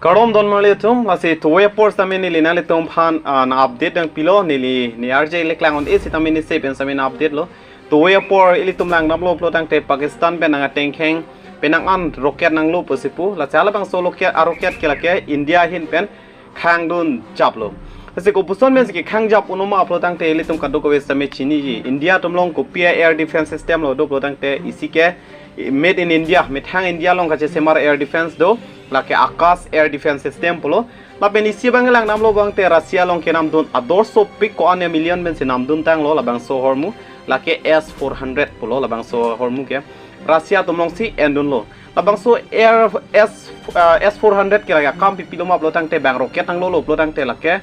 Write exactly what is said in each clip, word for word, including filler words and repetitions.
Kardom don marli atum, lasi tuve apor sitame neli nanglitum aphan, ah, nang update nangpilo, neli ne R J le klang on isi tame ne se pen sitame nang update lo. Tuve apor ilitum langdamlo pulo tangte Pakistan pen nang atengkheng penang an rocket nanglo pusi pu, lasi halabangso rocket, a rocket ke lake India ahin pen khangdun japlo. Lasi kopuson pen si khangjap unuma pulo tangte ilitum kadokave sitame chiniji. India atum along kopi a air defense system lo do pulo tangte isi ke made in India, methang India along kachesemar air defense do, lake Akash air defense system pulo. Lapen isi abang langdamlo abang te Russia along kenamdun adorsopik ko-an a million pen si namdun tanglo labangso ahormu, lake S four hundred pulo labangso ahormu ke Russia atum alongsi endunlo. Labangso air S, ah, S four hundred ke lake akam pipiloma pulo tangte bang rocket nanglolo pulo tangte lake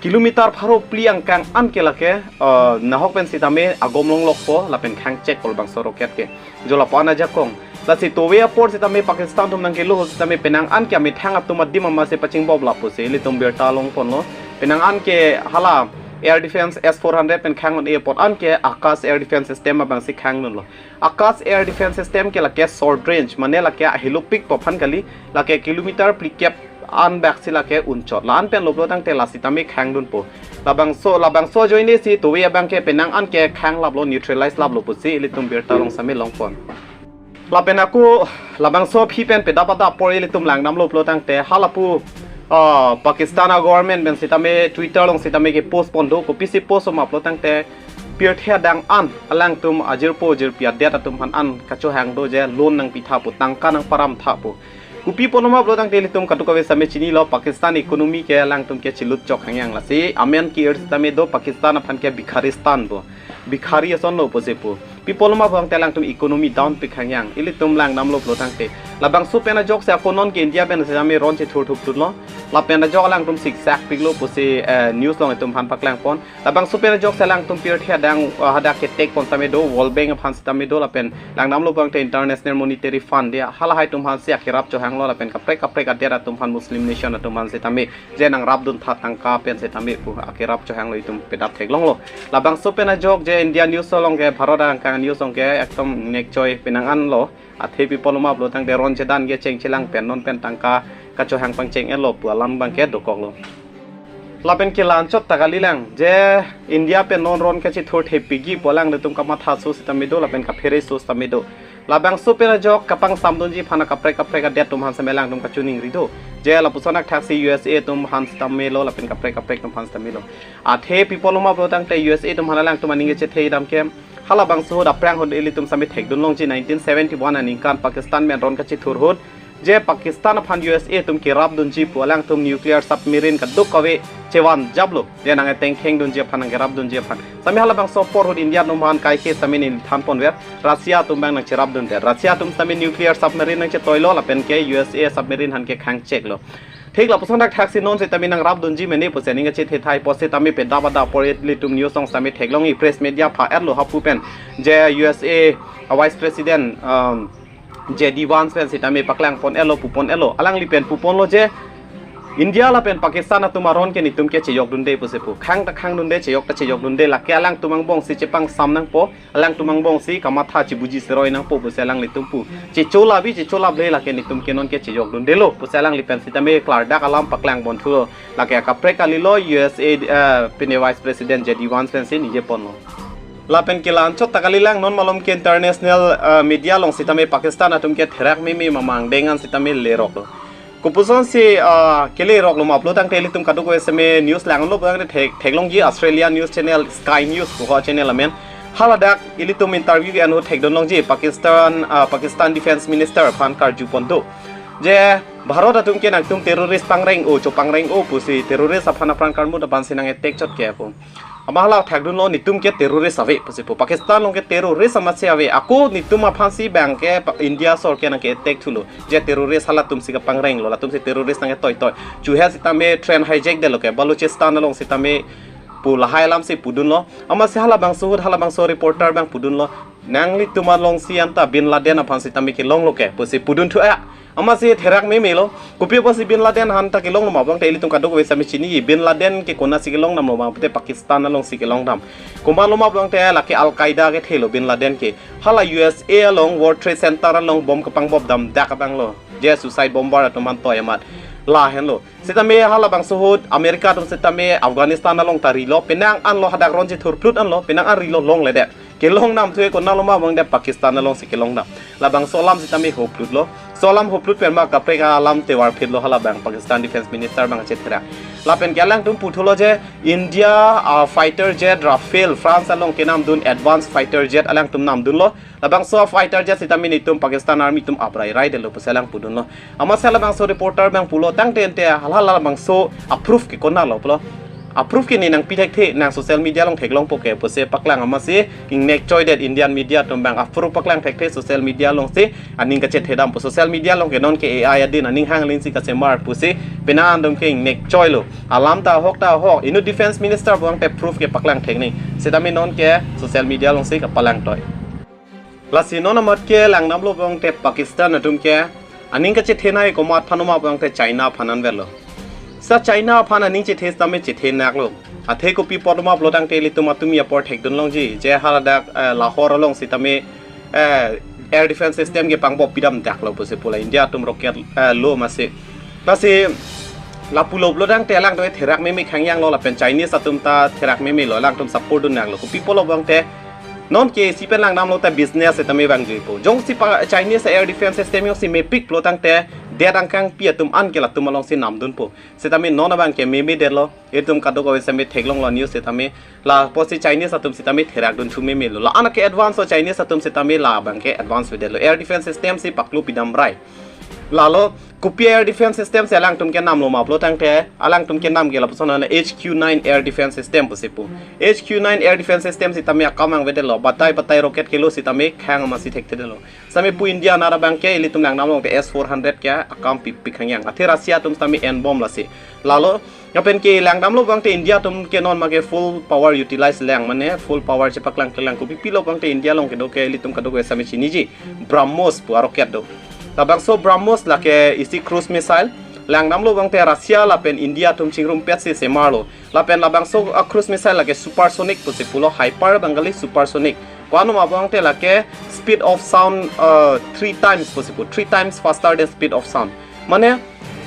kilometer pharo phli angkang an ke lake, ah, nahok pen sitame agom longlokpo lapen khangchekpo labangso rocket ke. Jo lapu-an ajakong. Lasi tuve apor sitame Pakistan atum nangkelo ahut sitame penang an ke amethang atum adim amatsi pachingbob lapusi ilitum birta longponlo. Penang an ke hala air defense S four hundred pen khang un-e apot an ke Akash air defense system abangsi khangdunlo. Akash air defense system ke lake short range, mane lake ahilopikpo aphan kali, lake kilometer phlikep an baksi lake unchot. La-an pen lo pulo tangte la sitame khangdunpo. Labangso, labangso ajoine si tuve abang ke penang an ke khanglaplo, neutralize laplo pusi ilitum birta along sitame longpon. Lapen ako labangso aphi pen pedap adap apor ilitum langdamlo pulo tangte halapu, ah, Pakistan a government pen sitame Twitter along sitame kepost pon do, kopisi post oma pulo tangte pirthe adang an alangtum ajirpo jirpi adet atum aphan an kachohang do je loan nangpitha pu, tangka nangparamtha pu. Kopi apotma pulo tangte ilitum kadokave sitame chinilo Pakistan economy ke alangtum ke chilut chok hangyang, lasi amen ke-ir sitame do Pakistan aphan ke Bhikharistan pu. Bhikhari ason lo pusi pu. Pi apotma pulo tangte alangtum economy down pik hangyang. Ilitum langdamlo pulo tangte. Labangso pen ajoksi ako non ke India pen sitame ron chethur thup thutlo. Lapen ajok alangtum siksak piklo pusi, eh, news along itum aphan paklangpon. Labangso pen ajoksi alangtum pirthe adang, ah, hadak ketek pon sitame do, World Bank aphan sitame do, lapen langdamlo pulo tangte International Monetary Fund dia halahai atum aphansi akerap chohanglo lapen kaprek kaprek adet atum aphan, Muslim nation atum aphan sitame je nangrapduntha tangka pen sitame pu akerap chohanglo, itum pedap theklonglo. Labangso pen ajok je India news along ke, Bharat angkang news along ke ekdom nekchoi penang an lo. Athe pi apotma pulo tangte ron chedan ke cheng chelang pen non pen tangka kachohang pangcheng-etlo pu alam abang ke dokoklo. Lapen kelanchot ta kalilang je India pen non ron kachethur thepikji pu alanglitum kamatha so sitame do lapen kaphere so sitame do. Labangso pen ajok kapangsamdunji aphan kaprek kaprek adet atum aphan sitame alangtum kachiningri do. Je lapuson akthaksi U S A atum aphan sitame lo lapen kaprek kaprek atum aphan sitame lo. Athe pi apotma pulo tangte U S A atum aphan alangtum aning kechethe dam ke halabangso ahut aphrang ahut ilitum sitame thekdunlongji nineteen seventy-one aningkan Pakistan pen ron kachethur ahut je Pakistan aphan U S A atum kerapdunji pu alangtum nuclear submarine kadokave chevan japlo. Je nang atengkheng dunji aphan, nangkerapdunji aphan. Sitame halabangso apor ahut India atum aphan kaike sitame neli thanponver, Russia atum abang nangcherapdunde. Russia atum sitame nuclear submarine nangchetoilo lapen ke U S A submarine aphan ke khangcheklo. Thik lapuson akthaksi non sitame nangrapdunji mene pusi aning kachethe thai pusi sitame pedap adap apor ilitum news along sitame theklongji, press media pha-etlo hapu pen je U S A Vice President, um, J D Vance pen sitame paklangpon-etlo, pupon-etlo. Alangli pen puponlo je India lapen Pakistan atum aron ke netum ke chejokdunde pusi pu. Khang ta khangdunde, chejok ta chejokdunde, lake alangtum angbongsi chepangsam nangpo, alangtum angbongsi kamatha chibuji seroi nangpo pusi alanglitum pu. Checholap vi checholap le lake netum ke non ke chejokdundelo pusi alangli pen sitame klardak alam paklangponthulo. Lake kaprek kalilo U S A, eh, pine Vice President J D Vance pensi ningjeponlo. Lapen kelanchot ta kalilang, non malom ke international, eh, media along sitame Pakistan atum ke therak meme mamang dengan sitame leroklo. Kopuson si, ah, keleroklo ma pulo tangte ilitum kadokave sitame news langlo pulo tangte thek, theklongji Australia news channel Sky News pu ho channel amen. Haladak ilitum interview ke-en ahut thekdunlongji Pakistan, ah, Pakistan Defense Minister aphan karjupon do. Je Bharat atum ke nangtum terrorist pangreng-o, chopangreng-o pusi terrorist aphan apran karmut aphansi nang-attack chot ke pu. Amat hala thakdunlo netum ke terrorist ave pusi pu. Pakistan along ke terrorist amatsi ave. Ako netum aphansi bang ke pa-, India asor ke nang ke-attack thulo. Je terrorist halatumsi kapangrenglo, latumsi terrorist nang ketoitoi. Chuhe sitame train hijack detlo ke, Balochistan along sitame pu lahai alamsi pudunlo. Amatsi halabangso ahut halabangso reporter bang pudunlo, nanglitum alongsi anta Bin Laden aphan sitame kelonglo ke pusi pudunthu a. Amatsi therak memelo. Kopi apotsi Bin Laden aphan ta kelonglo ma pulo tangte ilitum kadokave sitame chini, Bin Laden ke konatsi kelongdamlo ma pute Pakistan alongsi kelongdam. Komatlo ma pulo tangte lake Al Qaeda kethelo Bin Laden ke. Hala U S A along World Trade Center along bomb kapangbobdam dak abanglo. Je suicide bomber atum aphan toi amat. Lahenlo. Sitame halabangso ahut America atum sitame Afghanistan along ta rilo, penang anlo hadak ron chethurphlut anlo, penang an rilo longledet. Kelong namthu ke konatlo ma abang de Pakistan alongsi kelong dam. Labangso alam sitame hoplutlo. So alam hophlut pen ma kaprek alam tovar phitlo halabang Pakistan Defense Minister abang chetherak. Lapen ke alangtum puthulo je India a fighter jet Rafale France along kenamdun advanced fighter jet alangtum namdunlo. Labangso fighter jet sitame nelitum Pakistan Army atum aprairai detlo pusi alang pudunlo. Amatsi labangso reporter abang pulo tangte ante hala labangso a proof ke konatlo pulo. A proof ke ne nangpi thekthe, nang social media along theklongpo ke pusi paklang amatsi ingnek choidet Indian media atum abang a proof paklang thekthe social media alongsi aning kachethedam pu. Social media along ke non ke A I adin aning hang alinsi kasemar pusi penang atum ke ingnek choilo. Alam ta ahok ta ahok, inut Defense Minister abang te proof ke paklang theknei. Sitame non ke social media alongsi kapalangtoi. Lasi non amat ke langdamlo abang te Pakistan atum ke aning kachethenei komat aphan ma abang te China aphan anvetlo. Sa China aphan aning chethe sitame chethenaklo. Athe kopi apot ma pulo tangte ilitum atum apor thekdun longji je haladak, eh, Lahore along sitame, eh, air defense system ke pangbo pidam daklo pusi pula India atum rocket, eh, lo amatsi. Lasi lapulo pulo tangte alangtum therak meme khangyanglo lapen Chinese atum ta therak memelo, alangtum support dunnaklo. Kopi apotlo abang te non ke isi pen langdamlo ta business sitame vangjuipo. Jongsi pa Chinese air defense system jongsi mepik pulo tangte det angkangpi atum an ke latum alongsi namdunpo. Sitame non abang ke memedetlo. Itum kadokave sitame theklonglo news sitame. La apotsi Chinese atum sitame therak dunthu memelo. La-an ke advance lo Chinese atum sitame labang ke advance avedetlo. Air defense system si paklo pidamrai. Lalo kopi air defense system si alangtum kenamlo ma pulo tangte alangtum kenam ke lapuson an H Q nine air defense system pusi pu. H Q nine air defense system sitame akam vangvedetlo. Batai batai rocket kelo sitame khang amatsi thekthedetlo. Sitame pu India anat abang ke ilitum langdamlo te S four hundred ke akam pipik khangyang. Athe Russia atum sitame N bomb lasi. Lalo lapen ke langdamlo abang te India atum ke non ma ke full power utilize lang, mane full power chepaklangkle lang. Kopipilo abang te India along kedo ke ilitum kadokave sitame chiniji. BrahMos pu a rocket do. Labangso BrahMos lake isi cruise missile. Langdamlo abang te Russia lapen India atum chingrumpetsi semarlo. Lapen labangso a cruise missile lake supersonic pusi pulo, hyper abang kali supersonic. Ko-an ma abang te lake speed of sound, uh, three times pusi pu, three times faster than speed of sound. Mane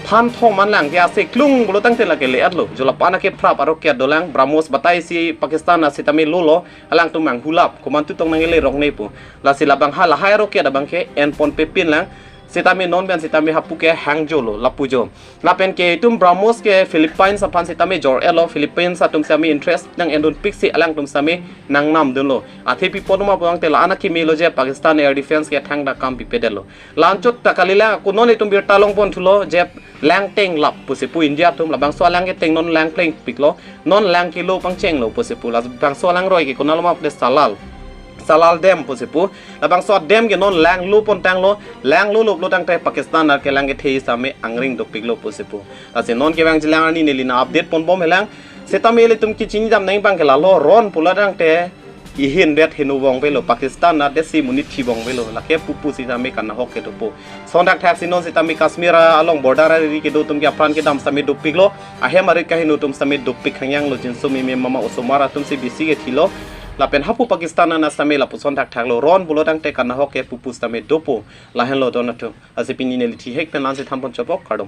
phan thom an lang ke ase klung pulo tangte lake le-etlo. Jo lapu-an ke phrap a rocket dolang, BrahMos batai si Pakistan asitame lolo, alangtum manghulap, komantu tong nangle rokne pu. Lasi labang ha lahai a rocket abang ke enponpepin lang, sitame non pen sitame hapu ke hangjolo, lapu jo. Lapen ke itum BrahMos ke Philippines aphan sitame jor-etlo, Philippines atum sitame interest nang-endunpiksi alangtum sitame nangnamdunlo. Athe pi apot ma pulo tangte la-an akemelo je Pakistan air defense ke thangta kam pipedetlo. La-anchot ta kalilang, ako non itum birta longponthulo je lang tenglap pusi pu India atum, labangso alang keteng non lang plengpiklo, non lang kelo pangchenglo pusi pu, labangso alangroi ke konatlo ma pulote Salal. Salal Dam pusi pu, labangso dam ke non langlo pontanglo, langlolo pulo tangte Pakistan anat ke lang kethe sitame angring dopiklo pusi pu. Lasi non kevangjilang arni neli nang update ponbomhelang. Sitame ilitum kachinidam nang abang ke lalo ron pulo tangte ihin det hinu vongvelo, Pakistan anat det si monit thi vongvelo, lake pupu sitame kanahok kedopo. Sonthakthak si non sitame Kashmir along border ariri kedo atum ke apran kedam sitame dopiklo, ahem arit kaheno atum sitame dopik khangyanglo, jinso meme mama osomar atum si bisi kethilo. Lapen hapu Pakistan anat sitame lapuson thakthaklo, ron pulo tangte kanahok ke pupu sitame dopo. Lahenlo don atum. Lasi pini neli thihek pen la-ansi thanpon chopok, kardom.